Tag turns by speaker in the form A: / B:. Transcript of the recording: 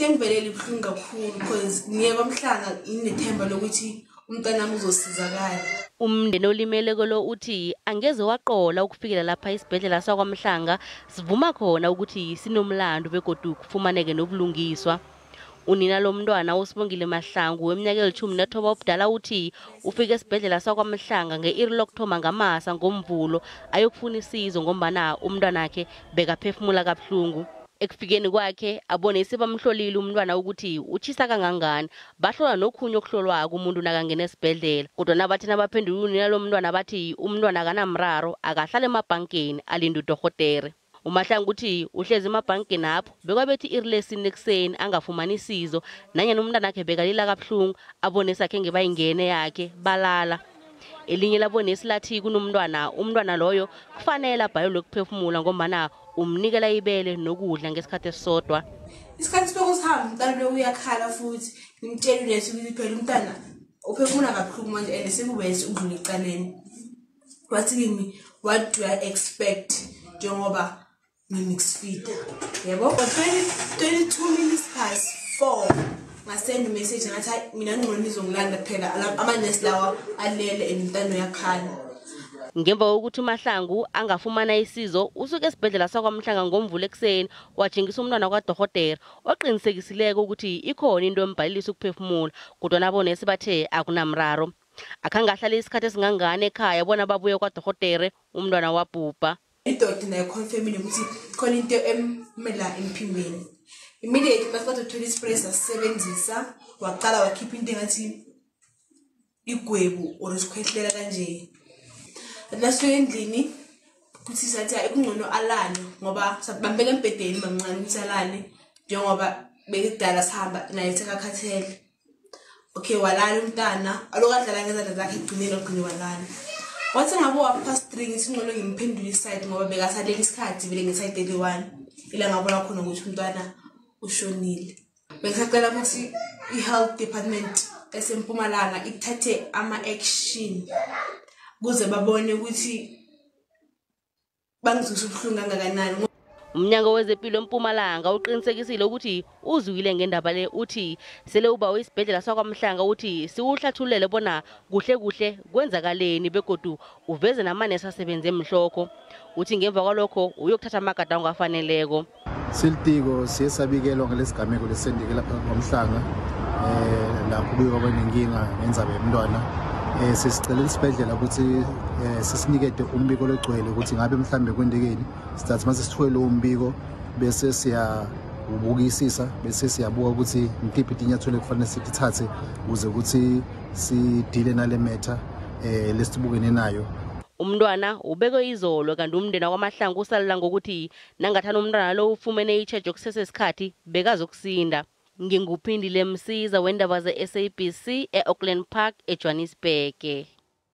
A: Into engivelele ibuhlungu kakhulu because ngiye kwaMhlanga nginethemba lokuthi umntanami uzosizakala.
B: Umndeni olimeleko lo uthi angeze waqola ukufikela lapha isibhedlela sakwaMhlanga sivuma khona ukuthi sinomlando begodu kufumaneke nobulungiswa. Unina lomntwana uSibongile Mahlangu weminyaka eli-19 ubudala uthi ufike esibhedlela sakwaMhlanga nge-iri lokuthoma ngamasa ngoMvulo ayokufuna isizo ngombana umntwanakhe bekaphefumula kabuhlungu. Ekufikeni kwakhe abonesi bamhlolile umntwana ukuthi utshisa kangangani, bahlola nokhunye okuhlolwako umuntu nakangena esibhedlela. Kodwa nabathi nabaphendula unina lomntwana bathi umntwana akanamraro, akahlale emabhankeni alinde udorhotere. UMahlangu uthi uhlezi emabhankeni apho bekwabethi iri lesine ekuseni angafumani isizo, nanyana umntwanakhe bekalila kabuhlungu, abonesi akhenge bayingene yakhe balala. Elinye labonesi lathi kunomntwana, umntwana loyo kufanele abhalelwe ukuphefumula ngombana umnikela ibele nokudla ngesikhathi esisodwa.
A: Isikhathi silokhu sihamba umntwana lo uyakhala futhi ngimtshela unesi ukuthi phela umntwana uphefumula kabuhlungu manje and sekuwesi ukudlula ecaleni. Wathi kimi, what do I expect njengoba ngimix feeder, yebo. 22 minutes past 4 ngasenda message ngathi hayi mina ngcono nizongilanda phela amanesi lawa alele and umntwana uyakhala.
B: Ngemva kokuthi uMahlangu angafumana isizo, usuke esibhedlela sakwaMhlanga ngoMvulo ekuseni wajingisa umntwana kwadorhodera oqinisekisileko ukuthi ikhona into embhalelisa ukuphefumula, kodwa nabonesi bathe akunamraro. Akhange ahlale isikhathi esingangani ekhaya bona babuye kwadorhodere, umntwana wabhubha.
A: Idoktor nayo confirmile ukuthi khona into emela emphimbeni. Immediately masiqeda ukuthola ispray sasisebenzisa, waqala wakhipha into engathi igwebu or isikhwehlela kanje. Nasifika endlini kuthi sathi hayi kungcono alale ngoba bambeka embhedeni mamncane ukuthi alale njengoba bekudala sihamba naye sekakhathele. Okay, walala umntana, aloku adlala ngezandla zakhe ekugcineni wagcine walala. Wathi ngabo 3:30 ngithi ngcono ngimphendule iside ngoba bekasalele isikhathi vele ngeside eli-1, ila ngabona khona ukuthi umntwana ushonile. Bengisacela ukuthi i-health department eseMpumalanga ithathe ama-action kuze babone ukuthi bangizwisa ubuhlungu kangakanani.
B: Umnyango wezempilo eMpumalanga uqinisekisile ukuthi uzwile ngendaba le, uthi sele ubawe isibhedlela sakwaMhlanga ukuthi siwuhlathulele bona kuhle kuhle kwenzakaleni begodu uveze namanesi asebenze mhlokho. Uthi ngemva kwalokho uyokuthatha amagadango afaneleko.
C: Silitiko siye sabikelwa ngalesigameko lesendike lapha kwaMhlanga, lapho kuye kwaba nenkinga ngendzaba yomntwana. Sisicela isibhedlela ukuthi sisinikete umbiko logcwele ukuthi ngabe mhlambe kwendekeni. Sithatha mase sithwele lowo mbiko bese siyawubukisisa, bese siyabuka ukuthi ngitiphi itinyathelo ekufanele sitithathe ukuze ukuthi sidile nale metha lesibukene nayo.
B: Umntwana ubekwe izolo kanti umndeni wakwaMahlangu usalela ngokuthi nangathana umntwana lo ufumene itjhejo kusesesikhathi bekazokusinda. Nginguphindile Msiza wendaba ze-SABC e-Auckland Park eJohannesburg.